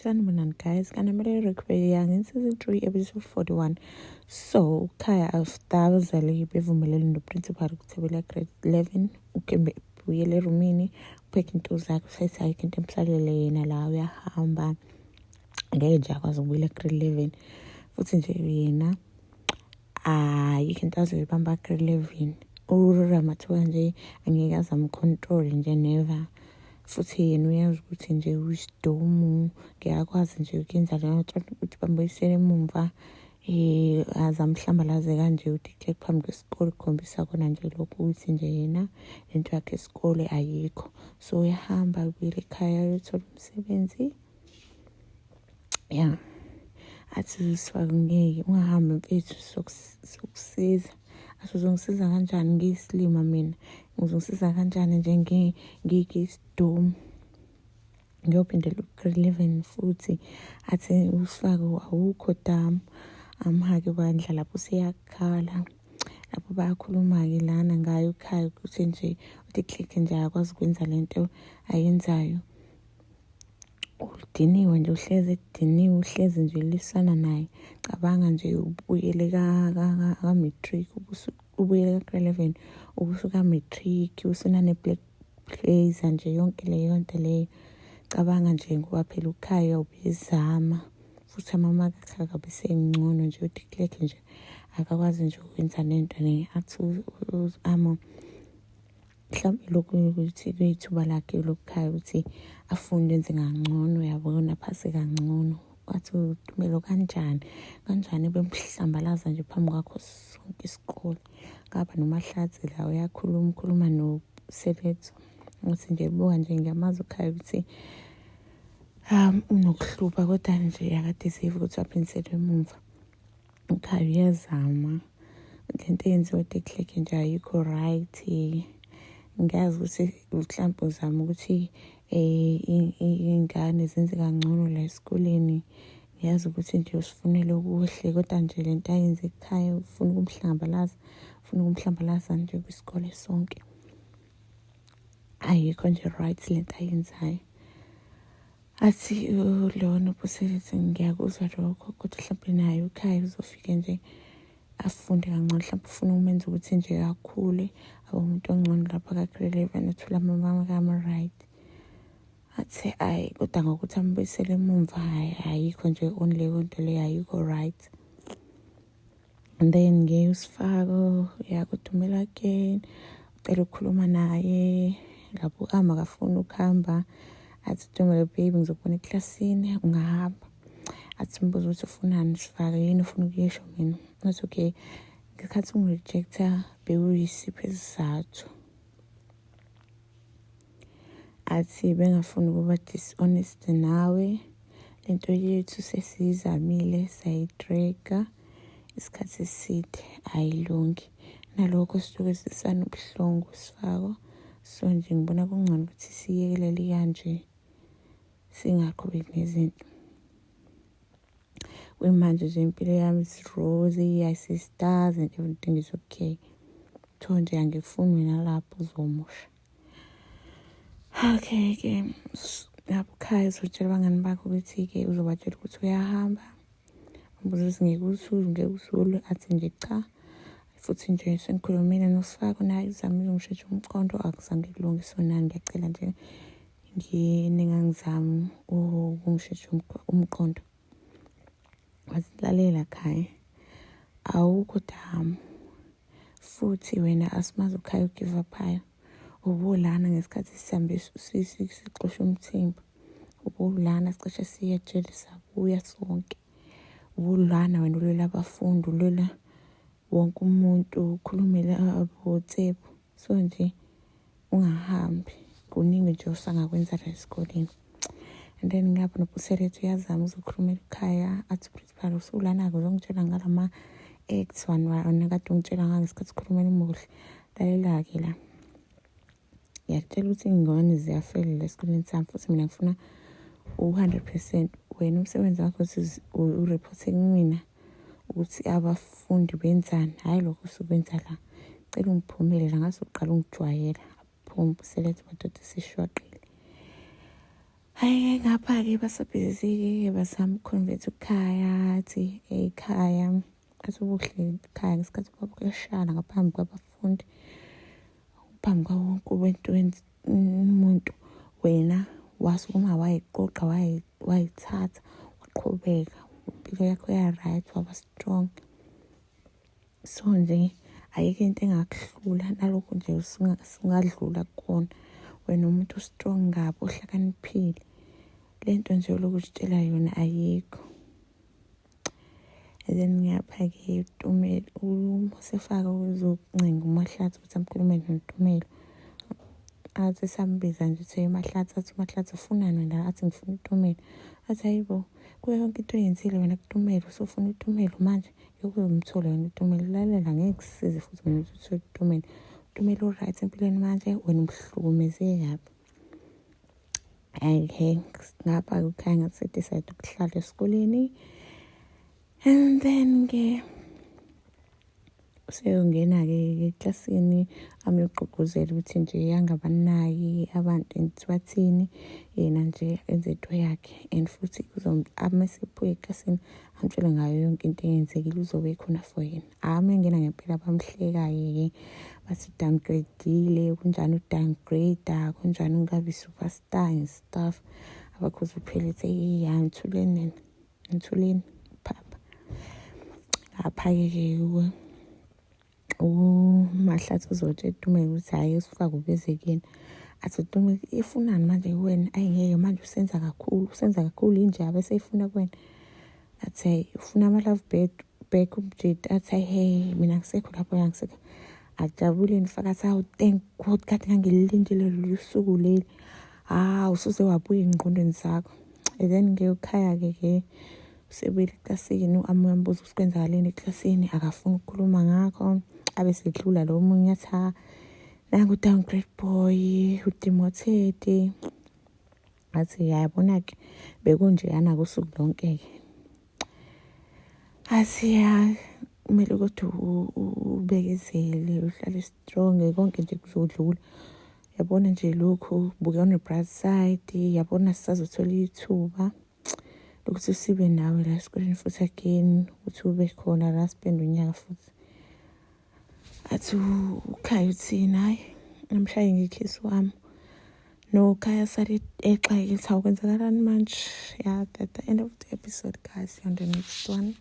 Sanibonani guys, kanamele require nge-season 3 episode 41. So, uKhaya after abazali bevumelene no-principal ukuthi ebele grade 11 ukembe buyele erumini uphekhe into zakhe usethi ayikho into emhlalele yena la uyahamba ngeke nje akwazi ukubuyela grade 11 futhi nje yena ayikho into azoyibamba grade 11 uramathuka nje angeke aze amcontrol nje never futhi yena uyazi ukuthi nje uyisidomu ngeke akwazi nje ukuyenza leyo nto ukuthi bambuyisele emumva um aze amhlambalaze kanje udiclare phambi kwesikole kukhombisa kona nje lokhu ukuthi nje yena lento yakhe esikole ayikho so uyahamba ubuyele ekhaya uyothola umsebenzi ya athi usifake ngeke ungahambi mfethu sokusiza athi uzongisiza kanjani ngiyisilima mina uzongisiza kanjani nje ngiyisidomu ngiyophindela u-grade 11 futhi athi usifake awukho damu amhake bandla lapho useyakhala lapho bayakhuluma-ke lana ngayo ekhaya ukuthi nje uthi click nje akwazi ukwenza le nto ayenzayo Udiniwe nje uhlezi ediniwe uhlezi nje lisana naye cabanga nje ubuyele ka-matric ubuyele ka-grade 11 ubusuka-matric usunane-black blazer nje yonke leyo nto leyo cabanga nje ngoba phela ukhaya ubezama futhi amamaka akhe akabe sengcono nje uDeclerc nje akakwazi nje ukwenza nento le athi amo mhlawumbe lokhu ukuthi kuyithuba lakhe lokukhaya ukuthi afunde enze kangcono yabona phase kangcono wathi utumelo kanjani kanjani bemhlambalaza nje phambi kwakho sonke isikole ngaba nomahlatsi la uyakhuluma ukhuluma noseletso ukuthi nje buka nje ngiyamazi ukhaya ukuthi um unokuhlupha kodwa nje akadeserve ukuthi aphindiselwe emumva Cha uyazama lento eyenziwa uDeClerc nje ayikho right ngiyazi ukuthi mhlawumbe uzama ukuthi um iy'ngane zenze kangcono la esikoleni ngiyazi ukuthi nje usifunele okuhle kodwa nje le nto ayenze ekhaya ufuna ukumhlambalaza ufuna ukumhlambalaza nje kwisikole sonke ayikho nje right le nto ayenzayo Athi lona ubusethi ngiyakuzwa lokho kodwa mhlawumbe naye ukhaya uzofike nje afunde kancane mhlawumbe ufuna ukumenza ukuthi nje akhule abe umuntu ongcono lapha ka-grade 11 athole amamaka ama-right athi ayi kodwa ngokuthi ambuyisele emumva hhayi ayikho nje on leyo nto leyo ayikho right and then ngeke usifako uyakudumela again ucela ukukhuluma naye lapho uhamba akafuni ukuhamba athi dumele baby ngizokubona eklasini ungahamba athi mbuzo ukuthi ufunani sifake yini ufuna ukuyisho mina athi okay ngesikhathi ungirejecta bewuyisiphi isizathu athi bengafuni ukuba dishonest nawe lento yethu sesiyizamile sayidraga isikhathi eside ayilungi nalokho sisuke sisanobuhlungu sifako so nje ngibona kungcono ukuthi siyekelele kanje singaqhubeki nezinto Kuyimanje nje impilo yami is rosy, I see stars and everything is okay. Kuthiwa nje angifuni mina lapho uzomosha. Okay ke lapho khaya uzotshela abangani bakho ukuthi-ke uzobatshela ukuthi uyahamba. Umbuzo ukuthi ngeke usulu ngeke usulu athi nje cha futhi nje sengikhulumile nosifako naye uzamile ungishintsha umqondo akuzange kulunge so nani ngiyacela nje Nginingangizami ukungishintsha umqondo. Wasilalela khaya. Awukho damu. Futhi wena asimazi ukhaya ugive up-ayo. Ubulana ngesikhathi sihambe sixosha umthimba. Ubulana sicishe siye ejele sabuya sonke. Ubulana wena ulwela abafundi ulwela wonke umuntu ukhulumela aboTsebo. So nje ungahambi kuningi nje osangakwenza la esikoleni and then ngapha nobuselethu uyazama uzokhulumela ekhaya athi principal usulana-ke uzongitshela ngalama-acts one wona kade ungitshela ngangesikhathi sikhulumela umuhle lalela-ke la ngiyakutshela ukuthi iy'ngane ziyafelela esikoleni sami futhi mina ngifuna u-100% wena umsebenzi wakho ukuthi urephothe kumina ukuthi abafundi benzani hhayi lokho usukwenza la cela ungiphumele la ngase uqala ungijwayela aphume uselethe madoda sishwaqile. Hhayi-ke ngapha-ke basabhizi-ke bazama ukukhonvetha uKhaya, athi ekhaya athi ubuhle ekhaya ngesikhathi ubaba kuyashana ngaphambi kwabafundi, phambi kwawo wonke umuntu. Wena wasukuma wayiqoqa wayithatha waqhubeka impilo yakho ya-right, waba strong. So nje ayikho into engakuhlula nalokhu nje usungadlula kukona. Wena umuntu strong kabi, ohlakaniphile. Le nto nje olokhu uzitshela yona ayikho. And then ngapha-ke uTumelo uSefaka uzokuncenga uMahlatsi ukuthi amkhulumele noTumelo. Athi sambiza nje uthe uMahlatsi, athi uMahlatsi ufunani wena? Athi ngifuna uTumelo. Athi hayibo, kuyo yonke into oyenzile wena kuTumelo usufuna uTumelo manje? Ngeke umthole wena uTumelo, lalela ngeke kusize futhi wena ukuthi uthole uTumelo. uTumelo u-right empilweni manje, wena umhlukumeze kabi. Hhayi-ke ngapha kukhaya ngathi decide ukuhlala esikoleni and then-ke useyongena-ke eklasini amyogqugquzela ukuthi nje angabanaki abantu and bathini, yena nje enze into yakhe and futhi amesephuya eklasini amtshele ngayo yonke into eyenzekile, uzobe ekhona for yena. Hhayi uma engena ngempela bamhleka-ke bathi downgrade-ile, kunjani u-downgrade-a, kunjani ungabi superstar and stuff. Abakhuza uphela ethi eyi ya ngithuleni nina, ngithuleni phapha. Ngapha-ke ke uMahlatsi uzotshela uTumelo ukuthi hhayi usifake ubeze kuyena. Athi uTumelo ifunani manje kuwena? Ayi ngeke manje usenza kakhulu, usenza kakhulu inje abe seyifuna kuwena. Athi hayi ufuna ama-love bird back umjita. Athi hayi hey mina ngisekho lapho angisekho. Ajabule nifaka athi hawu thank God kade ngangilindile lolu suku leli. Hawu usuze wabuya ey'ngqondweni zakho. And then ke uKhaya-ke ke usebuyele eklasini, u-Amu uyambuza ukuthi kwenzakaleni eklasini, akafuni ukukhuluma ngakho. Abe sedlula lo omunye athi ha nangu downgrade boy udemoted. Athi yabona-ke bekunjeyana kusuku lonke-ke. Athi ya kumele ukuthi ubekezele, uhlale strong, konke nje kuzodlula. Yabona nje lokhu buke on the bright side, yabona sisazothola ithuba lokuthi sibe nawe la esikoleni futhi again, ukuthi ube khona la spend unyaka futhi. Athi uKhaya uthini? Hhayi namhlanje ngikhisi wami. No Khaya sale exakekile ukuthi hawu kwenzakalani manje. Yeah, at the end of the episode guys, see you on the next one.